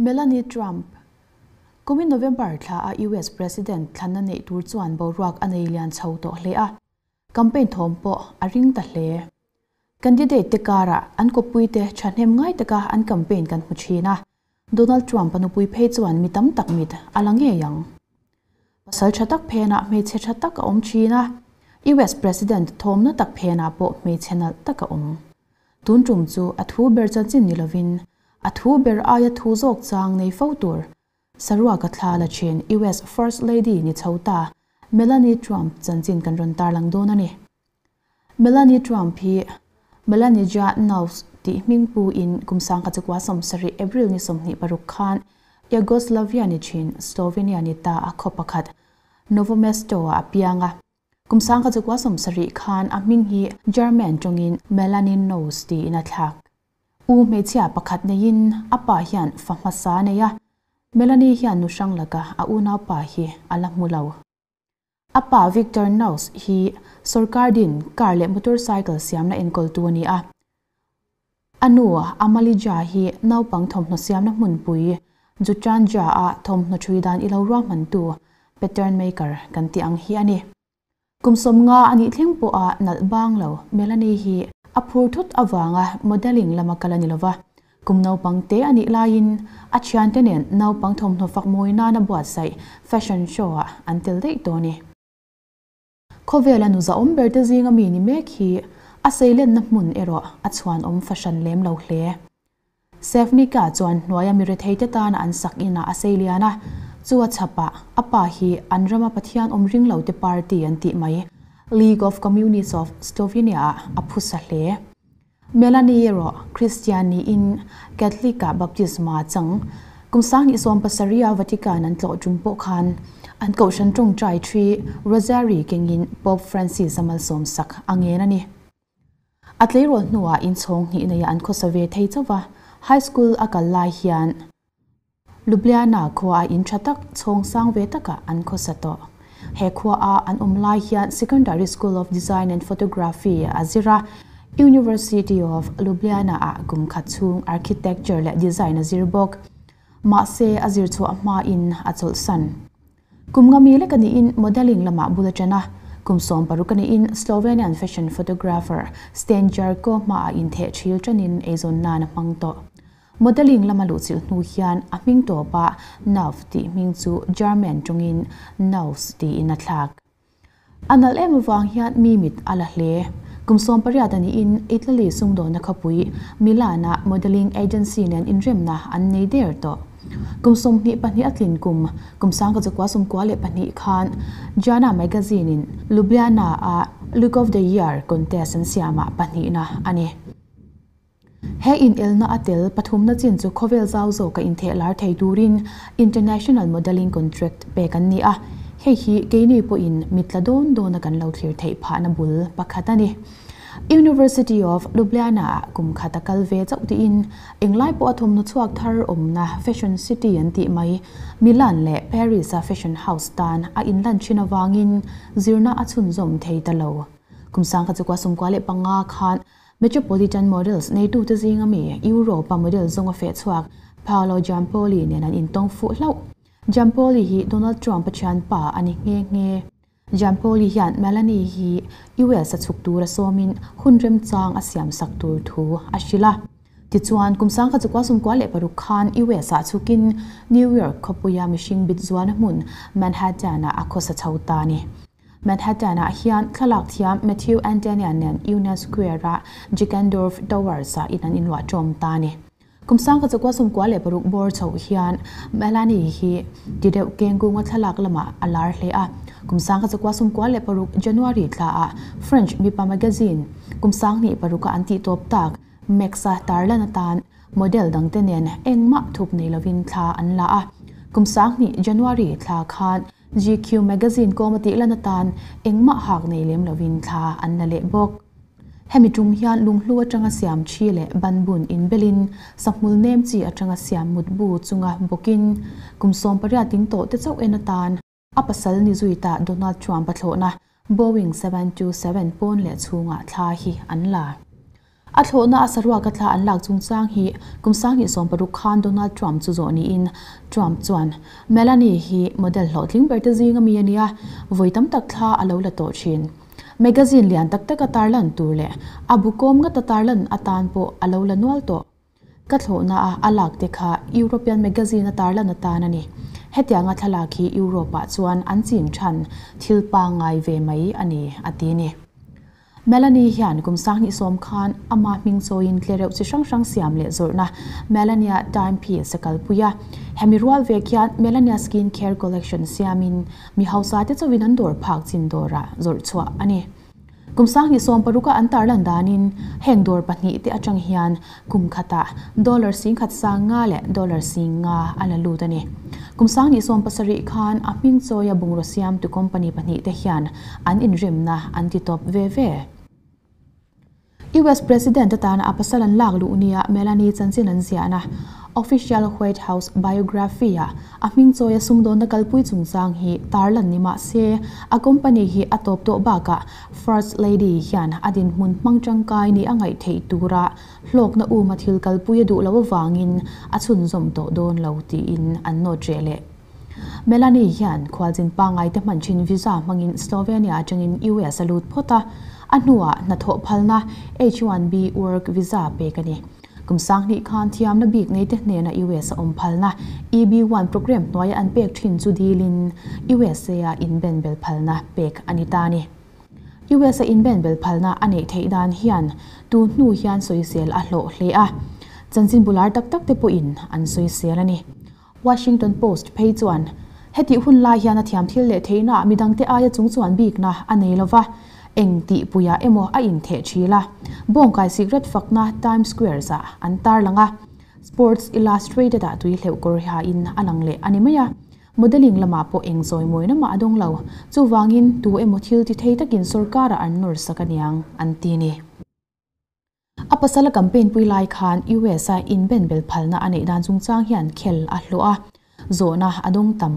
Melanie Trump, Kumin November thla a US President thlanna neih tur chuan boruak a nei lian chho tawh hle a, campaign thawm pawh a ring ta hle. Candidate te karah an kawppuite thahnem ngai taka an campaign kan hmu thin a, Donald Trump a nupui phei chuan mi tam tak mit a la ngei ang. Pasal tha tak phenah hmeichhe tha tak a awm thin a, US President thawmna tak phenah pawh hmeichhe nalh tak a awm. Tun tum chu a thu ber chanchin ni lovin a thu ber aia thu zawk chang nei fo tur saruaka thla la thin US First Lady ni chho ta Melanie Trump chanchin kan rawn tarlang dawn a ni. Melanie Trump hi Melanija Knauss tih hming pu in kum 1970 April ni 26 khan Yugoslavia ni thin Slovenia ni ta a khaw pakhat Novo Mesto ah a piang a. Kum 1970 khan a hming hi German tawngin Melanie Knauss tiin a thlak. U hmeichhia pakhat neiin a pa hian fa hmasa a nei a, Melanie hian nu hrang laka a unaupa hi a la hmu lo. A pa Victor Knauss hi sorkar din car leh motorcycle siamna enkawltu a ni a. A nu Amalija hi naupang thawmhnaw siamna hmunpui Jutranja-a thawmhnaw ṭhui dan i lo ruahmantu, pattern maker, kan tih ang hi a ni. Kum 50 a nih thleng pawha nalh bang lo Melanie hi a phur thut avanga modelling lama kal a ni lova. Kum naupang te a nih laiin a thiante nen naupang thawmhnaw fak mawi nana buatsaih fashion show ah an tel daih tawh a ni. Khawvela nu zahawm ber te zinga mi ni mek hi a seilenna hmun erawh a chhuanawm fahran lem lo hle. Sevnica chuan hnuaia mi rethei te tana an sak inah a seilian a, chu a chhapah a pa hi an rama Pathian awm ring lo te party an tih mai League of Communists of Slovenia ah a phusa hle. Melanie erawh Kristian niin Catholic-ah baptisma chang. Kum 2017 a Vatican an tlawh tum pawh khan an kohhran tawngtai thi Rosary kengin Pope Francis a malsawm sak a ngen a ni. A tleirawl hnuah inchhawng hnih neia an khawsa ve thei chauh va, high school a kal lai hian Ljubljana khua a in tha tak chhawng sang ve takah an khawsa tawh. He khua a an awm lai hian Secondary School of Design and Photography a zir a, University of Ljubljana ah kum khat chhung Architecture leh Design a zir bawk. Mahse a zir chhuah hmain a chawlhsan. Kum nga mi lek a niin modelling lamah bul a ṭan a, kum 16 a niin Slovenian fashion photographer Sten Jarko hmaah intheh ṭhil ṭanin eizawn nan a hmang tawh. Modelling lama luhchilh hnu hian a hming tawpah Nauf tih hming chu German ṭawngin Naus tiin a thlak. A nalh em avang hian mi mit a la hle. Kum 18 a niin Italy sumdawnna khawpui Milan-ah modelling agency nen inremna an nei der tawh. Kum 22 a tlin kum, kum 1992 khan Jana magazine-in Ljubljana-a Look of the Year contest an siamah pahnihna a ni. He inelna a tel pathumna chin chu khawvel zau zawka intheh lar thei turin International Modelling Contract pek an ni a, hei hi keini pawhin mitla dawn dawna kan lo thlir theih phahna bul pakhat a ni. University of Ljubljana-ah kum khat a kal ve chauh tiin englai pawh a thawmhnaw chhuak thar awmna Fashion City an tih mai Milan leh Paris-a Fashion House tan a inlan thin avangin zirna a chhunzawm thei ta lo. Kum 1995 khan Metropolitan Models neitute zinga mi Europe-a model zawnga feh chhuak Paolo Giampoli nen an intawng fuh hlauh. Giampoli hi Donald Trump a thianpa a ni nghe nghe. Giampoli hian Melanie hi US a chhuk tura sawmin hun remchang a siamsak tur thu a hrilh a. Tichuan, kum 1996 khan US ah chhukin New York khawpuia mihring bit zualna hmun Manhattan-ah a khawsa chho ta a ni. Manhattan-ah hian thlalak thiam Matthew Antonian nen Union Square-a Jickendorf Towers-ah in an inluah ṭawm ta a ni. Kum 1996 bawr chhoh hian Melanie hi ti deuh kengkunga thlalak lamah a lar hle a. Kum 1996 January thlaah French mipa magazine kum 2006-a an tihtawp tak Max-a tarlan atan model dangte nen engmah thup nei lovin thla an la a. Kum 2000 January thla khan GQ magazine kawm a tih lan atan engmah hak nei lem lovin thla an la leh bawk. Hemi tum hian lunghlu atanga siam thi leh banbun inbelin sahmul nem chi atanga siam mutbu chunga bawkin kum 18 ding tawh te chauh en atan a pasal ni zui ta Donald Trump a thlawhna Boeing 727 pawn leh chhungah thla hi an la. A thlawhna a saruaka thla an lak chungchang hi kum 2016 khan Donald Trump chu zawh niin Trump chuan Melanie hi model hlawhtling ber te zinga mi a nia, vawi tam tak thla a lo la tawh thin. Magazine lian tak taka tarlan tur leh a bukawm ngata tarlan atan pawh a lo la nual tawh. Ka thlawhna a a lak te kha European magazine a tarlan atan a ni. Hetianga thlalak hi Europe ah chuan an chin than thil pangngai ve mai a ni, a ti ni. Melanie hian kum 2010 khan ama hming chawiin tlereuh chi hrang hrang siam leh zawrhna Melania Timepiece a kalpui a. Hemi rual vek hian Melania Skin Care Collection siamin mi hausa te chauhin an dawr phak chin dawrah zawrh chhuah a ni. Kum 2016 a an tarlan danin heng dawr pahnih te atang hian kum khatah dollar 10,500 leh dollar 5,000 a la lut a ni. Kum 2017 khan a hming chawia bungraw siamtu company pahnih te hian an inremna an ti tawp ve ve. US President atana a pasal an lak luh nia Melanie chanchin an ziahna Official White House Biography ah a hming chawia sumdawnna kalpui chungchang hi tarlan ni mah se a company hi a tawp tawh bakah First Lady hian a dinhmun hmang tangkai ni a ngaih theih tura hlawkna uma thil kalpui a duh loh avangin a chhunzawm tawh dawn lo tiin an nawt reh leh. Melanie hian khualzin pangngai te hman thin visa hmangin Slovenia atangin US a lut phawt a, a hnuah hnathawh phalna H-1B work visa pek a ni. Kum 2000 khan thiamna bik nei te hnena US a awm phalna EB-1 program hnuaia an pek thin chu dilin USA a inbenbel phalna pek a ni ta a ni. US a inbenbel phalna a neih theih dan hian tu hnu hian sawisel a hlawh hle a, chanchin bular tak tak te pawhin an sawisel a ni. Washington Post phei chuan hetih hun lai hian a thiam thil leh theihnaah midangte aia chungchuan bikna a nei lova, eng tihpuiah emaw a intheh thil a. Bawngkai sikret fakna Times Squares-ah an tarlang a, Sports Illustrated-ah tui hleuh kawr hain a lang leh a ni mai a. Modelling lamah pawh eng zawimawina mah a dawng lo. Chuvangin tu emaw thil ti thei takin sorkarah an nawr sak aniang an ti ni. A pasal a campaign pui lai khan US a inbenbel phalna a neih dan chungchang hian khel a hlawh a, zawhna a dawng tam.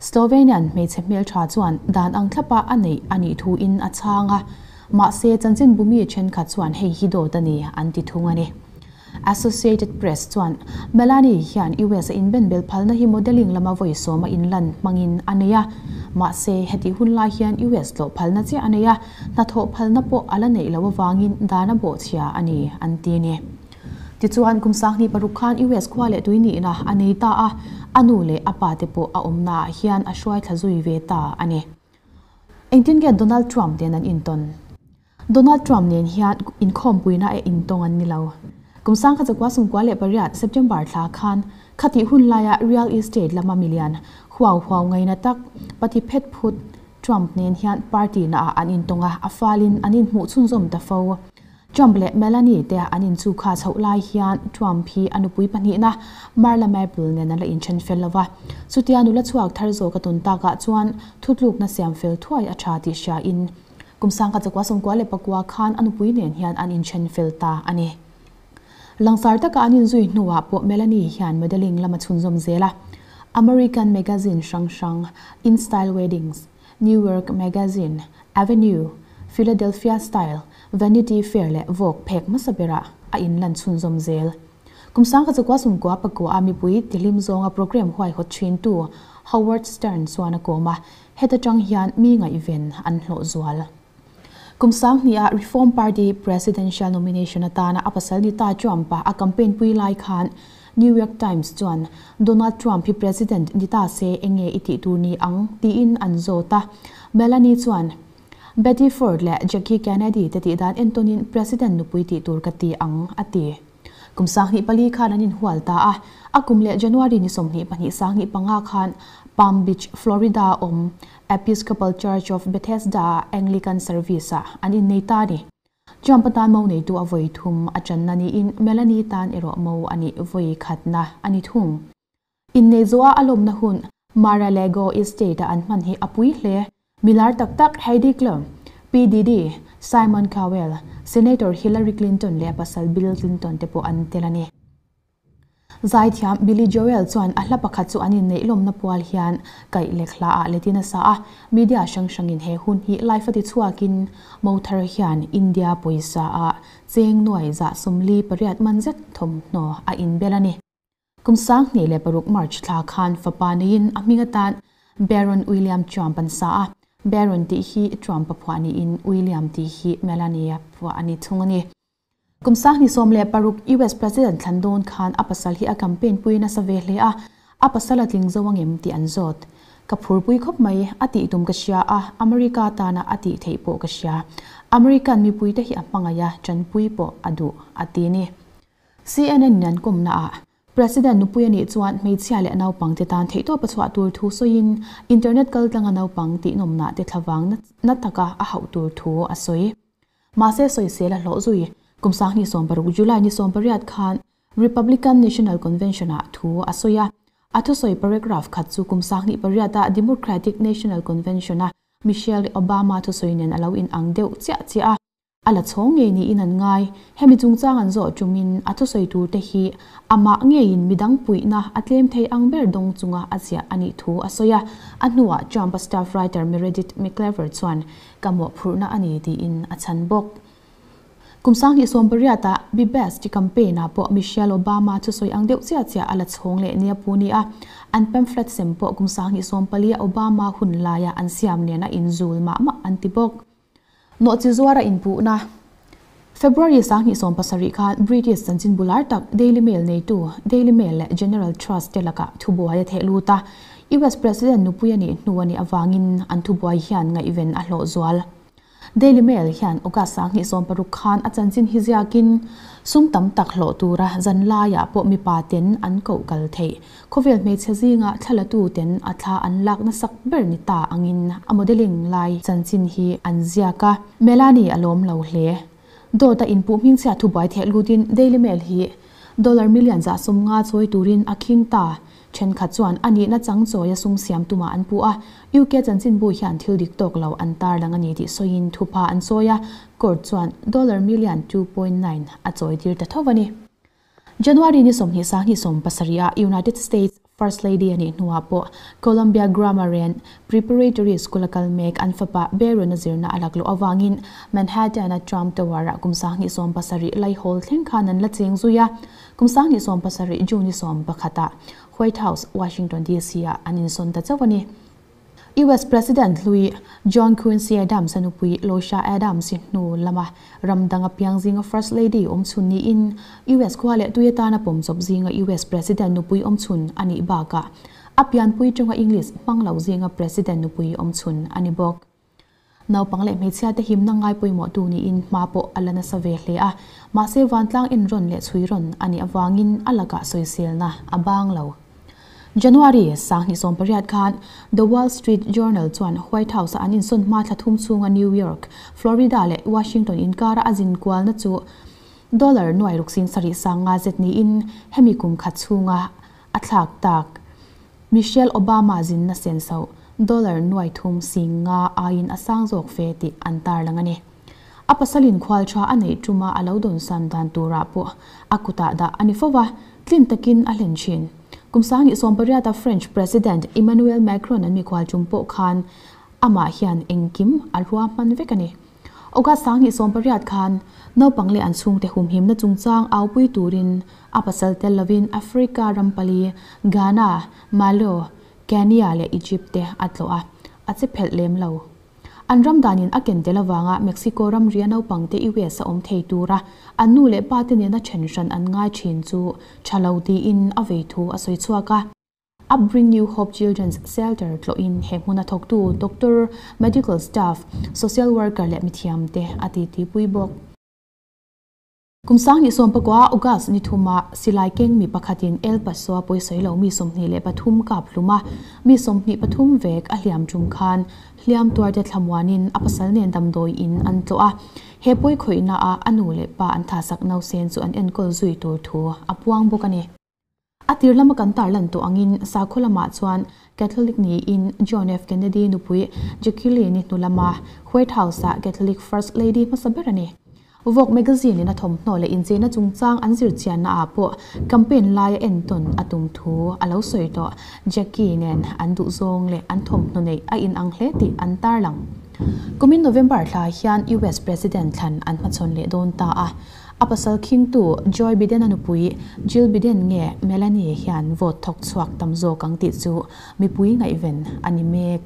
Slovenian hmeichhe hmeltha chuan dan ang thlapa a neih a nih thuin a chhang a, mahse chanchinbu mi thenkhat chuan hei hi dawt a ni an ti thung a ni. Associated Press chuan Melanie hian US a inbenbel phalna hi modelling lama vawi sawma inlan hmangin a nei a, mahse hetih hun lai hian US tlawh phalna chiah a nei a, hnathawh phalna pawh a la neih loh avangin dan a bawhchhia a ni an ti a ni. Tichuan kum 2006 khan US khua leh tui nihna a nei ta a, a nu leh a pa te pawh a awmnaah hian a hruai thla zui ve ta a ni. Engtin nge Donald Trump nen an intawn? Donald Trump nen hian inkhawmpuina e intawng an ni lo. Kum 1998 September thla khan khatih hun laia real estate lama milian huau huau ngaina tak pati phet phut Trump nen hian party naah an intawng a, a falin an inhmuh chhunzawm ta fo. Trump leh Melanie te an inchu kha chhoh lai hian Trump hi a nupui pahnihna Marla Maples nen an la inthen fel lo va. Chutia nula chhuak thar zawk a tawn takah chuan thutlukna siam fel thuai a tha tih hriain Kum 1994 khan a nupui nen hian an inthen fel ta a ni. Langsar taka an inzui hnuah pawh Melanie hian modelling lama chhunzawm zel a. American magazine hrang hrang, In Style Weddings, New York Magazine, Avenue, Philadelphia Style, Vanity Fair leh Vogue phek hmasa berah a inlan chhunzawm zel. Kum 1994 a mipui tihlim zawnga program huaihawt thintu Howard Stern chuan a kawm a, Heta tang hian mi ngaihven an hlawh zual. Kum 2000 a Reform Party presidential nomination atana a pasal ni ta Trump a a campaign pui lai khan New York Times chuan Donald Trump hi president ni ta se enge i tih tur ni ang tiin an zawt a. Melanie chuan Betty Ford leh Jackie Kennedy te tih dan entawnin president nupui tih tur ka ti ang a ti. Kum 2004 khan an inhual ta a, a kum leh January ni 22 2005 khan Palm Beach, Florida awm Episcopal Church of Bethesda Anglican Service-ah an innei ta a ni. Trump atan mo neitu a vawi thum a channa niin Melanie tan erawh mo a nih vawi khatna a ni thung. Innei zawha a lawmna hun Mar-a-Lago Estate-a an hman hi a pui hle. Milar tak tak Heidi Klum, P. Diddy, Simon Cowell, Senator Hillary Clinton leh a pasal Bill Clinton te pawh an tel a ni. Zaithiam Billy Joel chuan a hla pakhat chu an inneih lawmna pual hian kaih lek hla ah letin a sa a, media hrang hrangin he hun hi live a ti chhuakin mo thar hian India pawisa ah cheng nuai 48 man zet thawmhnaw a inbel a ni. Kum 2006 March thla khan fapa neiin a hming atan Baron William Trump an sa a, Baron tih hi Trump a phuah niin William tih hi Melania phuah a ni thung a ni. Kum 2016 US President thlan dawn khan a pasal hi a campaign pui nasa ve hle a, a pasal a tling zo angem tih an zawt. Ka phurpui khawp mai, a tih tum ka hria a, America tana a tih theih pawh ka hria. American mipuite hi a hmangaih a, tanpui pawh a duh, a ti a ni. CNN in an kawmnaah President nupui a nih chuan hmeichhia leh naupangte tan theihtawp a chhuah tur thu sawiin internet kaltlanga naupang tihnawmnah te thlavang na taka a hauh tur thu a sawi. Mahse sawisel a hlawh zui. Kum 2016 July ni 18 khan Republican National Convention-ah thu a sawi a. A thusawi paragraph khat chu kum 2008-a Democratic National Convention-a Michelle Obama thusawi nen a lo inang deuh chiah chiah a. A la chhawng ngei niin an ngai. Hemi chungchang an zawh ṭumin a thusawi turte hi amah ngeiin midang puihna a tlem thei ang ber dawng chunga a ziah a nih thu a sawi a. A hnuah Trump-a staff writer Meredith McClever chuan ka mawhphurhna a ni tiin a chhan bawk. Kum 2018-a Be Best campaign-ah pawh Michelle Obama thusawi ang deuh chiah chiah a la chhawng leh nia pu nia. An pamphlet sem pawh kum 2014-a Obama hun laia an siam nen a inzul mah mah an ti bawk. Nawhchi zuara inpuhna. February 2017 khan British chanchin bular tak Daily Mail neitu Daily Mail leh General Trust te lakah thubuai a theh lut a, US President nupui a nih hnu a nih avangin an thubuai hian ngaihven a hlawh zual. Daily Mail hian August 26 khan a chanchin hi ziakin sum tam tak hlawh tura zanlaiah pawh mipa ten an koh kal theih. Khawvel hmeichhe zinga thlalatu ten a thla an lak nasak ber ni ta angin a modelling lai chanchin hi an ziak a, Melanie a lawm lo hle. Dawt a inpuh hmingchhia thubuai theh lutin Daily Mail hi dollar million 150 chawi turin a khing ta. Thenkhat chuan a nihna chang chawia sum siam tumah an puh a, UK chanchinbu hian thil dik tawk lo an tarlang a ni tih sawiin thupha an chawi a, court chuan dollar million 2.9 a chawi tir ta tho a ni. January ni 20 2017 ah United States First Lady a nih hnuah pawh Columbia Grammar and Preparatory School a kal mek an fapa Barron a zirna a lak loh avangin Manhattan a Trump Tower ah kum 2017 laihawl thleng khan an la cheng zui a, kum 2017 June ni 11 ah White House, Washington DC ah an insawn ta chauh a ni. US President hlui John Quincy Adams a nupui Loisha Adams hi hnu lama ram dang a piang zinga First Lady awmchhun niin US khua leh tui atana pawmchawp zinga US President nupui awmchhun a nih bakah a pianpui tawnga English hmang lo zinga President nupui awmchhun a ni bawk. Naupang leh hmeichhia te himna ngai pawimawh tu niin hma pawh a la nasa ve hle a, mahse vantlang enrawn leh chhuirawn a nih avangin a lakah sawiselna a bang lo. January 2018 khan The Wall Street Journal chuan White House-a an insawn hma thla thum chhunga New York, Florida leh Washington inkara a zin kualna chu dollar nuai ruk sing sarih sang nga zet niin hemi kum khat chhunga a thlak tak Michelle Obama zinna senso dollar nuai thum sing nga aiin a sang zawk fe tih an tarlang a ni. A pasalin khual tha a neih tuma a lo dawn san dan turah pawh a kutah dah a ni fo va, tlin takin a hlen thin. Kum 2018 a French President Emmanuel Macron an mikhual tum pawh khan amah hian engkim a rua hman vek a ni. August 2018 khan naupang leh an chhungte humhimna chungchang aupui turin a pasal tel lovin Africa rampali, Ghana, Mali, Kenya leh Egypt te a tlawh a, a che phelh lem lo. An ram danin a ken tel avanga Mexico ram ria naupangte US a awm thei tura an nu leh pa te nena then hran an ngai thin chu tha lo tiin a vei thu a sawi chhuak a. Upbring New Hope Children's Shelter tlawhin he hmun a thawktu doctor, medical staff, social worker leh mithiam te a titi pui bawk. Kum 2019 August ni thuma silai keng mi pakhatin El Paso a pawisawi lo mi 23 kap hluma mi 23 vek a hliam tum khan hliam tuar te thlamuanin a pasal nen damdawi in an tlawh a, he pawi khawihna a anu leh pa an thasak no sen chu an enkawl zui tur thu a puang bawk a ni. A tir lama kan tarlan tawh angin sakhaw lamah chuan Catholic niin John F Kennedy nupui Jacqueline-i hnu lama White House-ah Catholic First Lady hmasa ber a ni. Vogue magazine in a thawmhnaw leh incheina chungchang an zir chianna ah pawh campaign laia entawn a tum thu a lo sawi tawh. Jackie nen an duhzawng leh an thawmhnaw neih a inang hle tih an tarlang. Kumin November thla hian US President thlan an hmachhawn leh dawn ta a. A pasal khingtu Joe Biden-a nupui Jill Biden nge Melania hian vote thawk chhuak tam zawk ang tih chu mipui ngaihven a ni mek.